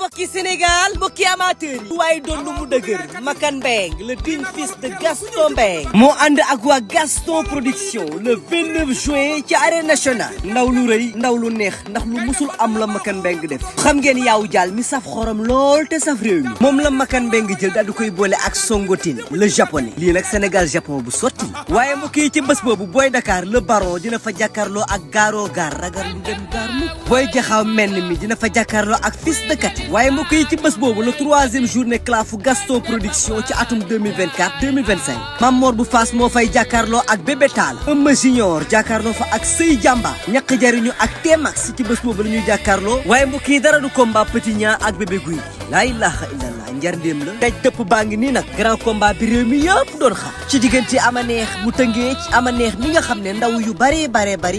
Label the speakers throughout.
Speaker 1: mbokki Sénégal mbokki amateur yi waaye doon lu mu dëgër Makan Mbengue le digne fils de Gaston Mbengue moo ànd ak waa Gaston production le 29 juin ci arène nationale ndaw lu rëy ndaw lu neex ndax lu musul am la Makan Mbengue def xam ngeen yaawu jaal mi saf xorom lool te saf réew mi moom la Makan Mbengue jël daal di koy boole ak Songotin le japonais lii nag Sénégal Japon bu sotti waaye mbokk yi ci bés boobu Boy Dakar le baron dina fa jàkkaarloo ak Garo Gar ragal lu dem gaar mu Boy Jaxaw menn mi dina fa jàkkaarloo ak fils de Kati waaye mbokk yi ci bés boobu le 3e journée clafu Gaston production ci atum 2024 2025 Mamor bu Fass moo fay jàkkaarloo ak Bébé Tall Eumeu Junior jàkkaarloo fa ak Sey Jamba ñaq jariñu ak T-Max ci bés boobu la ñuy jàkkaarloo waaye mbokk yi dara du combat Petit Niang ak Bébé Gouy laa ilaha illallah njarndéem la daj dëpp baa ngi nii nag grand combat bi réew mi yëpp doon xaar ci diggante ama neex bu tëngee ci ama neex mi nga xam ne ndaw yu bari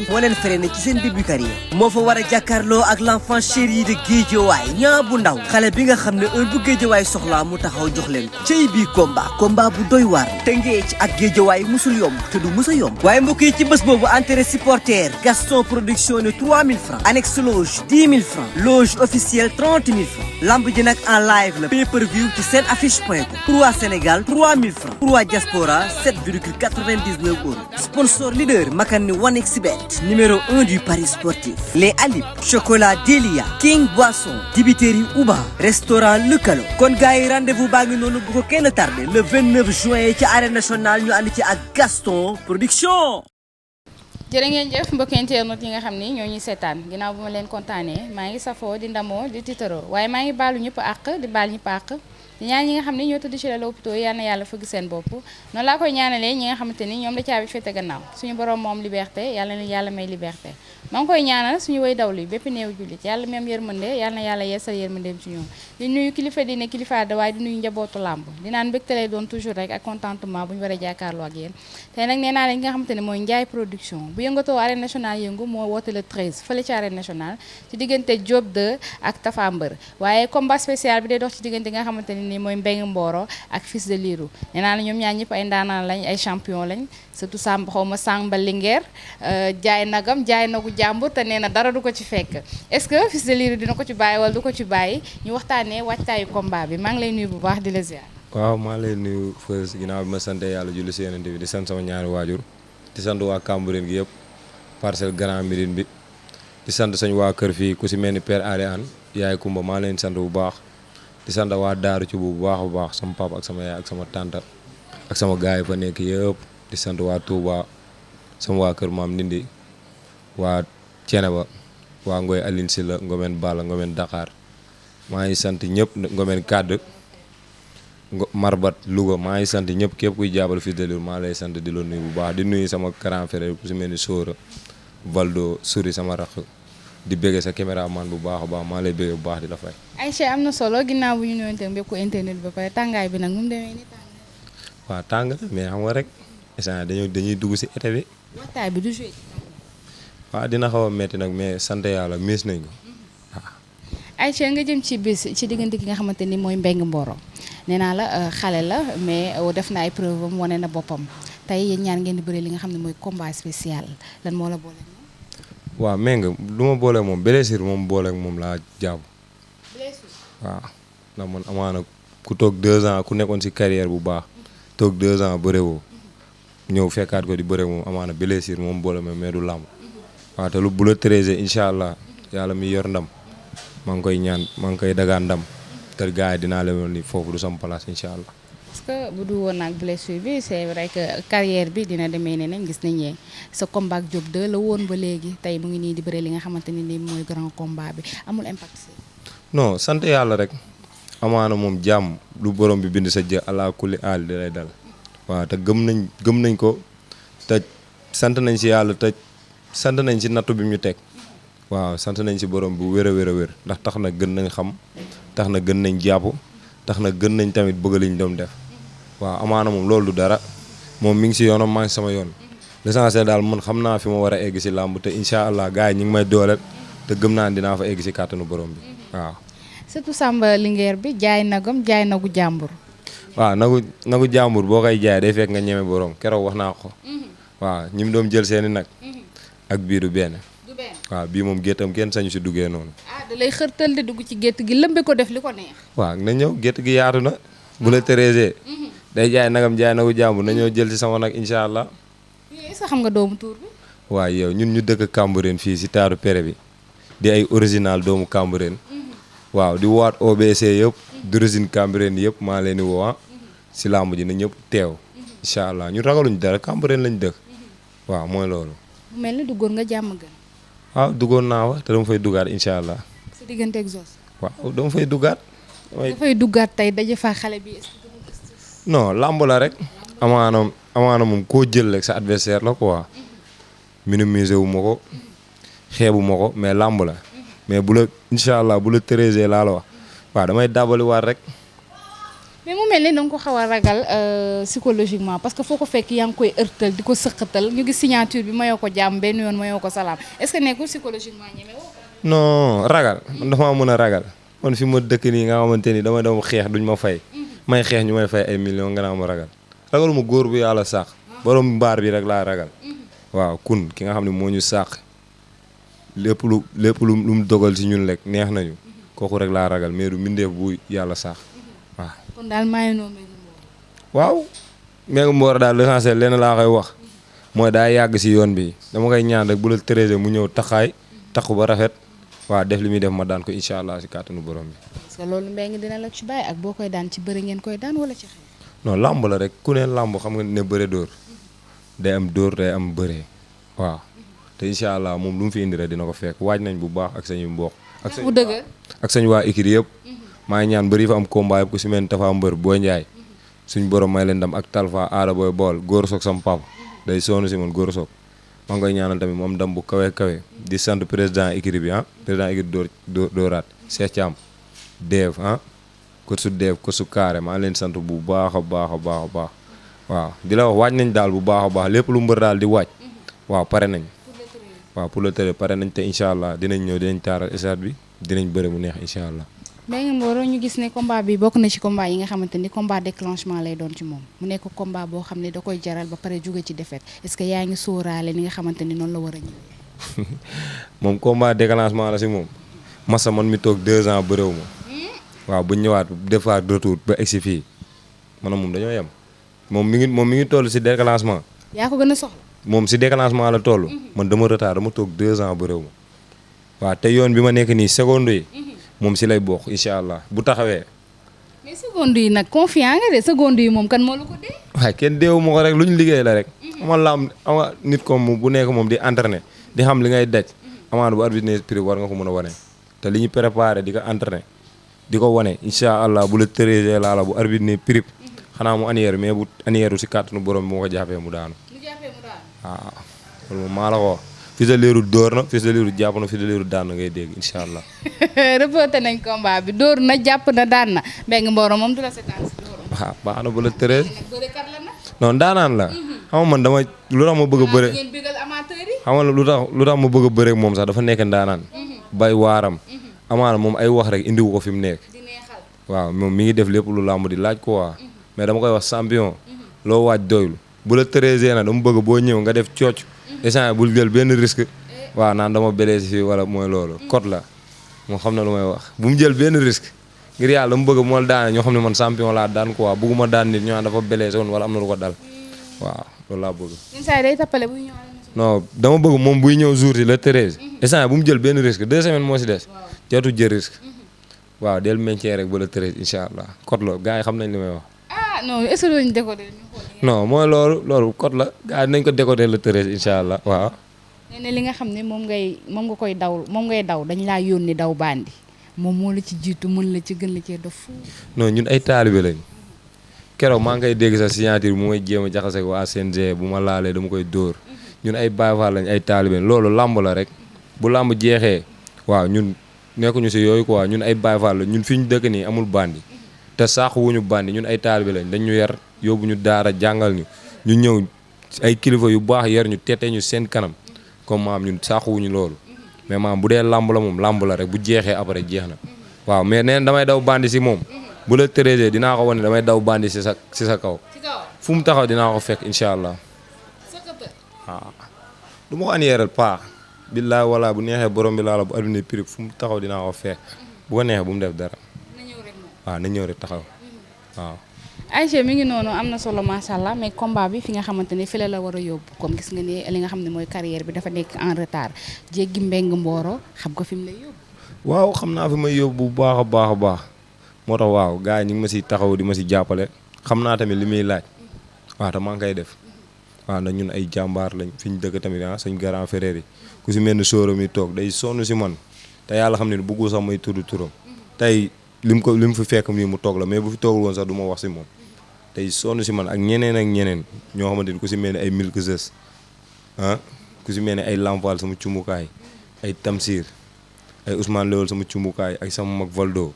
Speaker 1: moo leen freiné ci seen début carrière moo fa war a jàkkaarloo ak l'enfant chéri de Guédiawaye ñaa bu ndaw xale bi nga xam ne heure bu Guédiawaye soxlaa mu taxaw jox leen ko cey bii combat bu doy waar tëngee ci ak Guédiawaye musul yomb te du musa yomb waaye mbokk yi ci bés boobu entrée supporter Gaston production ne 3000 francs annexe loge 10 000 francs loge officielle 30 000 francs lamb ji nag en live la pay-per-view ci seen affiche.com pour waa Sénégal 3000 francs pour waa diaspora 7,99 euros sponsor leader Makani 1xBet numéro 1 du paris sportif les Alib chocolat Delia King Boisson dibiteri Uba restaurant Lukalo kon gars yi rendez-vous baa ngi noonu bu ko kenn tardé le 29 juin ci arène nationale ñu ànd ci ak Gaston production.
Speaker 2: jërë ngeen jëf mbokki internet yi nga xam ni ñoo ñuy seetaan ginnaaw bu ma leen kontaanee maa ngi safoo di ndamoo di tiitaroo waaye maa ngi baalu ñëpp àq di baal ñëpp àq di ñaan ñi nga xam ne ñoo tëdd ci la hôpital yal na yàlla fëgg seen bopp noonu laa koy ñaanalee ñi nga xamante ni ñoom la caabi féete gannaaw suñu borom moom liberté yàlla na yàlla may liberté maa ngi koy ñaanal suñu way dawlu yi bépp néew jullit yàlla même yërmande yàlla na yàlla yeesal yërmandeem ci ñoom di nuyu kilifa diine kilifa da waaye di nuyu njabootu làmb di naan mbégte lay doon toujours rek ak contentement bu ñu war a jàkkaarloo ak yéen tey nag nee naa leen nga xamante ne mooy Ndiaye production bu yëngatoo arène nationale yëngu moo woote le 13 fële ci arène nationale ci diggante Diop 2 ak Tafa Mbër waaye combat spécial bi day dox ci diggante nga xamante ne nii mooy Mbengue Mboro ak Fils de Lirou nee naa la ñoom ñaar ñëpp ay ndaanaan lañ ay champion lañ surtout Samb xaw ma Samba Linguère jaay nagam jaay nagu jàmbur te nee na dara du ko ci fekk est-ce que Fils de Lirou dina ko ci bàyyi wala du ko ci bàyyi ñu waxtaanee waajtaayu combat bi maa ngi lay nuyu bu baax di la ziar.
Speaker 3: waaw maa lay nuyu Feuz ginnaaw bi ma sant yàlla julli si Yonent bi di sant sama ñaari waajur di sant waa Cambérène gi yëpp Parcelles Grand Médine bi di sant sañu waa kër fii ku si mel ni Père Ariane yaay Kumba maa leen sant bu baax di sant waa Daaru ci bu baax sama papa ak sama yaay ak sama tante ak sama gaay yi fa nekk yëpp di sant waa Touba sama waa kër maam Ndindi waa Thiénaba waa Ngoy Aline Sylla Ngomen Balla Ngomen Dakar maa ngi sant ñëpp Ngomen Kadd Marbat Louga maa ngi sant ñëpp képp kuy jàppale Fils de Lirou maa lay sant di la nuyu bu baax di nuyu sama grand frère ku si mel ni Sora Valdo Souri sama rakk di bëgge sa caméraman bu baax a baax maa lay bëgge bu baax di la fay.
Speaker 2: Aïcha am na solo ginnaaw bu ñu nuyoonte bépp ko internet ba pare tàngaay bi nag nu mu demee nii tàng.
Speaker 3: waaw tàng na mais xam nga rek instant dañuy dugg si été bi.
Speaker 2: waxtaay bi du joué.
Speaker 3: waaw dina xaw a metti nag mais sant yàlla miis nañ ko waaw.
Speaker 2: Aïcha nga jëm ci bis ci diggante ki nga xamante ni mooy Mbengue Mboro nee naa la xale la mais def na ay preuve am wane na boppam tey yéen ñaar ngeen di bëre li nga xam ne mooy combat spécial lan moo la boole.
Speaker 3: waaw Mbengue lu ma booleeg moom blessure moom booleeg moom laa jàpp.
Speaker 2: blessure.
Speaker 3: waaw ndax man amaana ku toog 2 ans ku nekkoon si carrière bu baax toog 2 ans bërewoo ñëw fekkaat ko di bëre moom amaana blessure moom boole ma mais du làmb waaw te lu bu la 13 incha allah yàlla mi yor ndam maa ngi koy ñaan maa ngi koy dagaan ndam te gars yi dinaa leen ni foofu du sama place incha allah.
Speaker 2: parce que bu du woon ak blessure bi c'est vrai que carrière bi dina demee ne nañ gis nañ ne sa combat ak Diop 2 la woon ba léegi tey mu ngi nii di bëre li nga xamante ne ni mooy grand combat bi amul impact si.
Speaker 3: non sant yàlla rek amaana moom jàmm lu borom bi bind sa jë ala kulli aal di lay dal waaw te gëm nañ ko te sant nañ si yàlla te sant nañ si nattu bi ñu teg waaw sant nañ si borom bu wér a wér ndax tax na gën nañ xam tax na gën nañ jàpp tax na gën nañ tamit bëgg liñ doon def waaw amaana moom loolu du dara moom mi ngi si yoonam maa ngi sama yoon l'essentiel daal man xam naa fi ma war a egg si làmb te incha allah gars yi ñu ngi may dooleel te gëm naa dinaa fa egg si kàttanu borom bi waaw.
Speaker 2: surtout Samba Linguère bi jaay nagam jaay nagu jàmbur.
Speaker 3: waaw nagu jàmbur boo koy jaay day fekk nga ñeme borom keroog wax naa ko waaw ñi mu doon jël seeni nag ak biiru benn.
Speaker 2: du benn
Speaker 3: waaw bii moom géttam kenn sañu si duggee noonu.
Speaker 2: ah da lay xërtal de dugg ci gétt gi lëmbe ko def li ko neex.
Speaker 3: waaw na ñëw gétt gi yaatu na bu la tërësee day jaay nagam jaay nagu jàmbur na ñëw jël si sama nag incha allah.
Speaker 2: sa xam nga doomu tuur bi.
Speaker 3: waaw yow ñun ñu dëkk Cambérène fii si taaru pere bi di ay original doomu Cambérène waaw di waat OBC yëpp d'origine Cambérène yëpp maa leen di woo si làmb ji na ñëpp teew incha allah ñu ragaluñ dara Cambérène lañ dëkk waaw mooy loolu.
Speaker 2: mu mel ni duggoon nga jàmm gën.
Speaker 3: waaw duggoon naa wa te dama fay duggaat incha allah.
Speaker 2: sa diggante ak Zoss.
Speaker 3: waaw dama fay duggaat.
Speaker 2: dafay duggaat tey daje fa xale bi.
Speaker 3: non làmb la rek. amaana moom koo jël rek sa adversaire la quoi. minimiser wu ma ko xeebu ma ko mais làmb la mais bu la incha allah bu la tërësee laa la wax waaw damay dabaliwaat rek.
Speaker 2: mais mu mel ni da nga ko xaw a ragal psychologiquement parce que foo ko fekk yaa ngi koy ërtal di ko sëqatal ñu gis signature bi mayoo ko jàmm benn yoon mayoo ko salaam est-ce que nekkul psychologiquement ñeme woo.
Speaker 3: non ragal man dafa mën a ragal man fi ma dëkk nii nga xamante ni dama dem xeex duñ ma fay may xeex ñu may fay ay millions nga naa ma ragal ragaluma góor bu yàlla sax borom mbaar bi rek laa ragal. waaw kun ki nga xam ne moo ñu sàq lépp lu mu dogal ci ñun rek neex nañu kooku rek laa ragal mais du mbindeef bu yàlla sàq waaw.
Speaker 2: kon daal maa ngi noonu
Speaker 3: waaw. Mbengue Mboro daal l'essentiel lenn laa koy wax mooy daa yàgg ci yoon bi dama koy ñaan rek bu la tërësee mu ñëw taxaay taxu ba rafet waaw def li muy def ma daan ko incha allah ci kàttanu borom bi.
Speaker 2: parce que loolu Mbengue dina la ci bàyyi ak boo koy daan ci bëri ngeen koy daan wala ci xeex.
Speaker 3: non làmb la rek ku ne làmb xam nga ne bëre dóor day am dóor day am bëre. waaw te incha allah moom lu mu fi indi rek dina ko fekk waaj nañ bu baax ak sañu mbokk. ak sañu waa écurie yëpp. maa ngi ñaan bëri fa am combat yëpp ku si mel ni Tafa Mbër Boy Ndiaye suñ borom may leen ndam ak Talfa Aada Boy Bool Góor Soog sam papa day sonn si man Góor Soog maa ngi koy ñaanal tamit moom ndam bu kawe kawe di sant président écurie bi président écurie dooraat Cheikh Thiam Dev ko su Dev ko su Kaare maa leen sant bu baax a baax a baax a baax waaw di la wax waaj nañ daal bu baax a baax lépp lu mbër daal di waaj. waaw pare nañ waaw pour le télé pare nañ te incha allah dinañ ñëw dinañ taaral stade bi dinañ bëre mu neex incha allah.
Speaker 2: Mbengue Mboro ñu gis ne combat bi bokk na ci combat yi nga xamante ni combat déclenchement lay doon ci moom mu nekk combat boo xam ne da koy jaral ba pare jóge ci défaite est-ce que yaa ngi sóoraale ni nga xamante ni noonu la war a ñëwee.
Speaker 3: moom combat déclenchement la si moom masa man mi toog 2 ans bëréew ma waaw bu ñëwaat defaat retour ba egsi fii man moom dañoo yem moom mi ngi toll si déclenchement.
Speaker 2: yaa ko gën a soxla.
Speaker 3: moom si déclenchement la toll. man dama retard dama toog 2 ans bëréew ma waaw te yoon bi ma nekk nii seconde yi moom si lay bokk incha allah bu taxawee.
Speaker 2: mais seconde yi nag confiant nga de seconde yi moom kan moo la ko dee.
Speaker 3: waaye kenn deewu ma ko rek lu ñu liggéey la rek. ama nit comme bu nekk moom di entraîner di xam li ngay daj amaana bu arbitre prix war nga ko mën a wane te li ñu préparé di ko entraîner di ko wane incha allah bu la tëree laala bu arbitre prix xanaa mu aniyeeru mais bu aniyeeru si kàttanu borom bi moo ko jàppee mu daanu. waaw loolu moom maa la ko wax Fils de Lirou dóor na Fils de Lirou jàpp na Fils de Lirou daan na ngay dégg incha allah.
Speaker 2: reporté nañ combat bi dóor na jàpp na daan na Mbengue Mboro moom du la seetaan si dóor.
Speaker 3: waaw baax na bu la tëree. non daanaan la. xam nga man dama lu tax ma bëgg a bëre. xam nga lu tax ma bëgg a bëre ak moom sax dafa nekk ndaanaan. bay waaram. amaana moom ay wax rek indiwu ko fi mu nekk. waaw moom mi ngi def lépp lu làmb di laaj ko waa mais dama koy wax champion. loo waaj doylu bu la tëree na dama bëgg boo ñëw nga def cooc. échange bul jël benn risque. waaw naan dama blessé fii wala mooy loolu code la moo xam na lu may wax bu mu jël benn risque ngir yàlla dama bëgg bu ma daane ñoo xam ne man champion laa daan quoi bëgguma daan nit ñoo dafa blessé woon wala am na lu ko dal waaw loolu laa bëgg. non dama bëgg moom buy ñëw jour yi le 13. échange bu mu jël benn risque 2 semaines moo si des. jootu jël risque. waaw del maintien rek ba le 13 incha allah code la gars yi xam nañ li may wax.
Speaker 2: non est-ce que doo ñu décoder
Speaker 3: non mooy loolu code la gars yi nañ ko décoder le 13 incha allah waaw.
Speaker 2: nee na li nga xam ne moom nga koy daw moom ngay daw dañ laa yónni daw bandi moom moo la ci jiitu mën la ci gën la cee def.
Speaker 3: non ñun ay taalibe lañ keroog maa ngi koy dégg sa signature bu may jéem a jaxase ak waa CNG bu ma laalee dama koy dóor ñun ay Baay Faal lañ ay taalibe loolu làmb la rek bu làmb jeexee waaw ñun nekkuñu si yooyu quoi ñun ay Baay Faal la ñun fi ñu dëkk nii amul bandi te saaxu wuñu bandi ñun ay taalibe lañ dañ ñu yar yóbbu ñu daara jàngal ñu ñëw ay kilifa yu baax yar ñu tete ñu seen kanam comme maam ñun saaxu wuñu loolu mais maam bu dee làmb la moom làmb la rek bu jeexee après jeex na waaw mais neen damay daw bandi si moom bu la tëree dinaa ko wane damay daw bandi si sa kaw fu mu taxaw dinaa ko fekk incha allah waaw du ma ko aniyeeral paa billaay wala bu neexee borom bi laa la bu adduna prix fu mu taxaw dinaa ko fekk bu ko neexee bu mu def dara waaw na ñëw rek taxaw waaw.
Speaker 2: Aïcha mi ngi noonu am na solo macha allah mais combat bi fi nga xamante ne fii la war a yóbbu comme gis nga ni li nga xam ne mooy carrière bi dafa nekk en retard jéggi mbeng mbooro xam ko fi mu lay yóbbu.
Speaker 3: waaw xam naa fi may yóbbu bu baax a baax a baax moo tax waaw gars yi ñu ngi ma si taxaw di ma si jàppale xam naa tamit li muy laaj waaw te maa ngi koy def waaw ndax ñun ay jàmbaar lañ fi ñu dëkk tamit suñ grand frère yi ku si mel ni sóora mi toog day sonn si man te yàlla xam ne bëggu sax may tudd turam tey li mu fi fekk nii mu toog la mais bu fi toogul woon sax du ma wax si moom tey sonn si man ak ñeneen ñoo xamante ni ku si mel ni ay Milk Zeus ku si mel ni ay Lampal sama cumukaay ay Tamsir ay Ousmane Lewel sama cumukaay ak sama mag Valdo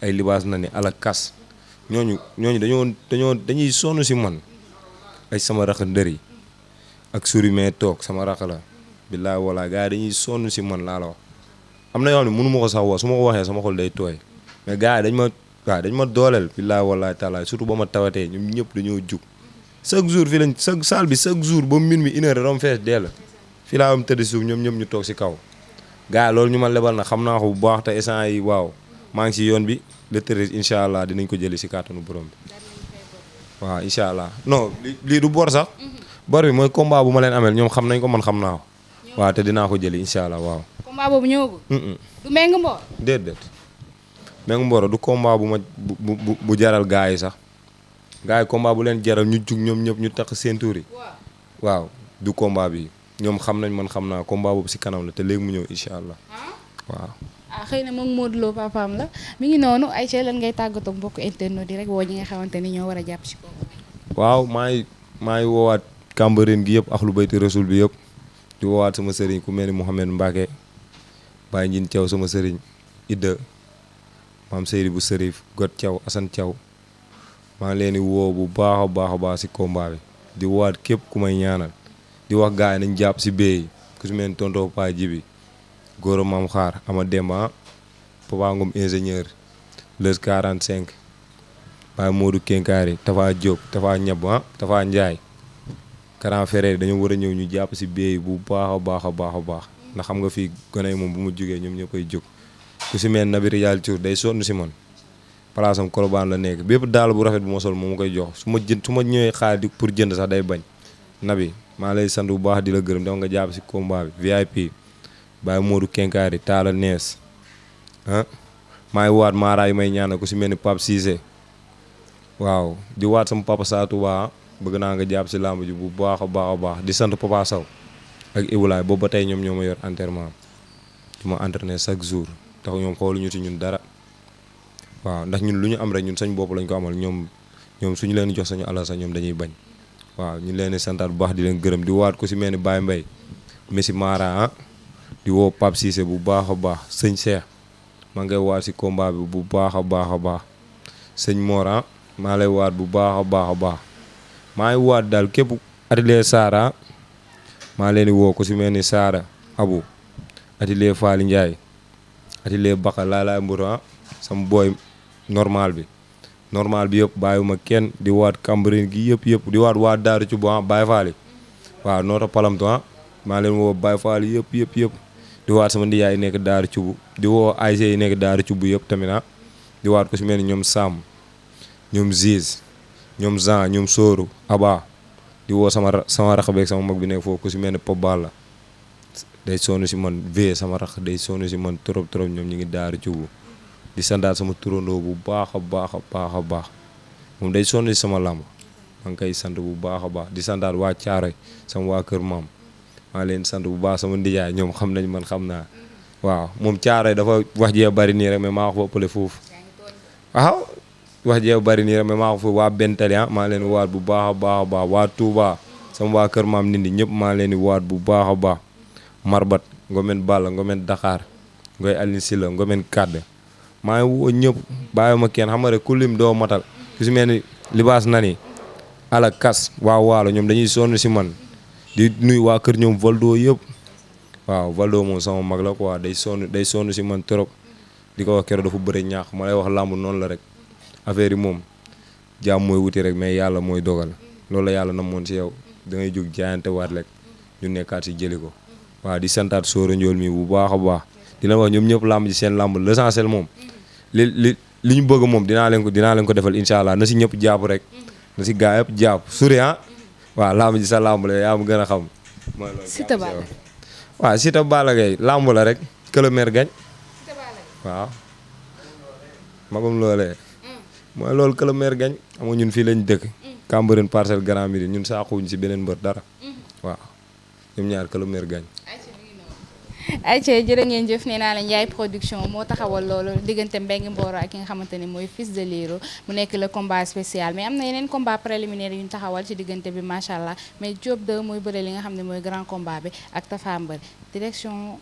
Speaker 3: ay libaas na ni ala kas ñooñu dañuy sonn si man ay sama rax ndër yi ak suri mee toog sama rax la billaay wala gars yi dañuy sonn si man laa la wax am na yoo xam ne mënu ma ko sax wax su ma ko waxee sama xol day tooy mais gars yi dañ ma dooleel billaay wala taala surtout ba ma tawatee ñoom ñëpp dañoo jug chaque jour fii lañ salle bi chaque jour ba min mi une heure rom fees dell fii laa am tëdd suuf ñoom ñëpp ñu toog si kaw gars yi loolu ñu ma lebal na xam naa ko bu baax te instant yi waaw maa ngi si yoon bi le 13 incha allah dinañ ko jëli si kàttanu borom bi waaw incha allah non lii du bor sax bor bi mooy combat bu ma leen amel ñoom xam nañ ko man xam naa ko waaw te dinaa ko jëli incha allah waaw.
Speaker 2: combat boobu ñëwagul. du Mbengue Mboro.
Speaker 3: déedéet Mbengue Mboro du combat bu jaral gars yi sax gars yi combat bu leen jaral ñu jug ñoom ñëpp ñu tax seen tuur yi waaw du combat bi ñoom xam nañ man xam naa combat boobu si kanam la te léegi mu ñëw incha allah waaw.
Speaker 2: xëy na moom Modou Lo papaam la mi ngi noonu Aïcha lan ngay tàggatoo mbokk internet di rek woo ñi nga xamante ni ñoo war a jàpp si ko.
Speaker 3: waaw maa ngi woowaat Cambérène gi yëpp ak lu bayti rasul bi yëpp di woowaat sama sëriñ ku mel ni Mouhamed Mbacke Baye Njin Thiaw sama sëriñ Idda maam Seydi bu Sërif Got Thiaw Assane Thiaw maa ngi leen di woo bu baax a baax si combat bi di woowaat képp ku may ñaanal di wax gars yi nañ jàpp si bee yi ku si mel ni tonton Paa Jibi Goro Mam Xaar Ama Demba Papa Ngom ingénieur les 45 Baye Modou Kenkaari Tafa Diop Tafa Ñab Tafa Ndiaye Grand Frère dañoo war a ñëw ñu jàpp si bee bu baax a baax ndax xam nga fii gone yi moom bu mu jógee ñoom ñëppay jóg ku si mel Nabi Rial Tour day sonn si man place am Colobane la nekk bépp daal bu rafet bu ma sol moom ma koy jox su ma ñëwee xaar pour jënd sax day bañ Nabi maa lay sant bu baax di la gërëm dafa nga jàpp si combat bi VIP Baye Modou Kenkaari Taala Nees maa ngi waat maaraay may ñaanal ku si mel ni Pape Cissé waaw di waat sama papa Satou Ba bëgg naa nga jàpp si làmb ji bu baax a baax di sant Papa Sow ak Ibulaay boobu ba tey ñoom ñoo ma yor entraînement di ma entraîner chaque jour tax ñoom xooluñu si ñun dara waaw ndax ñun lu ñu am rek ñun sañ bopp lañ ko amal ñoom suñu leen jox sañu alal sax ñoom dañuy bañ waaw ñu leen di santaat bu baax di leen gërëm di waat ku si mel ni Baye Mbaye Messi Mara di woo Pape Cissé bu baax a baax sëñ Cheikh maa ngay waat si combat bi bu baax a baax sëñ Mora maa lay waat bu baax a baax maa ngi waat daal képp atelier Sara maa leen di woo ko si mel ni Sara Abu atelier Faly Ndiaye atelier Baka laalaay Mbour sama booy normal bi yëpp bàyyiwuma kenn di waat Cambérène gi yëpp di waat waa Daaru ci bu Baye Faly waaw noota palamto maa leen woo Baye Faly yëpp di waat sama ndiyaay yi nekk Daaru Cubu di woo AIC yi nekk Daaru Cubu yëpp tamit di waat ko si mel ni ñoom Sam ñoom Ziz ñoom Jean ñoom Sooru Aba di woo sama rax beeg sama mag bi nekk foofu ku si mel ni Pop Balla day sonn si man vie sama rax day sonn si man trop ñoom ñu ngi Daaru Cubu di santaat sama turandoo bu baax a baax moom day sonn si sama làmb maa ngi koy sant bu baax a baax di santaat waa Caaroy sama waa kër maam maa leen sant bu baax sama ndijaay ñoom xam nañ man xam naa waaw moom Caaroy dafa wax jee bari nii rek mais maa ko ëppale foofu waaw wax jee bari nii rek mais maa ko foofu waa Bentali maa leen waat bu baax a baax waa Touba sama waa kër maam nindi ñëpp maa leen di waat bu baax a baax Marbat Ngomen Balla Ngomen Dakar Ngoy Aline Silla Ngomen Kadde maa ngi woo ñëpp bàyyi ma kenn xam nga rek ku lim doo matal ku si mel ni libaas na ni ala kas waa waalo ñoom dañuy sonn si man di nuyu waa kër ñoom Valdo yëpp waaw Valdo moom sama mag la quoi day sonn si man trop di ko wax keroog dafa bëre ñaax ma lay wax làmb noonu la rek affaire yi moom jaam mooy wuti rek mais yàlla mooy dogal loolu la yàlla namoon si yow da ngay jóg jaayante waat rek ñu nekkaat si jëli ko waaw di santaat Sóora Njool mi bu baax a baax dina wax ñoom ñëpp làmb ji seen làmb l'essentiel moom li ñu bëgg moom dinaa leen ko defal incha allah na si ñëpp jàpp rek na si gaa yëpp jàpp suri waaw làmb ji sa làmb la yaa ma gën a xam. mooy loolu
Speaker 2: Siteu Balla
Speaker 3: waaw Siteu Balla Gaye làmb la rek que le maire gagne waaw magum loolee mooy loolu que le maire gagne xam nga ñun fii lañ dëkk Cambérène Parcelles Grand Médine ñun saaxuwuñ si beneen mbër dara waaw ñoom ñaar que le maire gagne.
Speaker 2: ayca jërë ngeen jëf nee naa la Ndiaye production moo taxawal loolu diggante Mbengue Mboro ak ki nga xamante ne mooy Fils de Lirou mu nekk le combat spécial mais am na yeneen combat préliminaire yu ñu taxawal ci diggante bi macha allah mais Diop 2 mooy bëre li nga xam ne mooy grand combat bi ak Tafa Mbër direction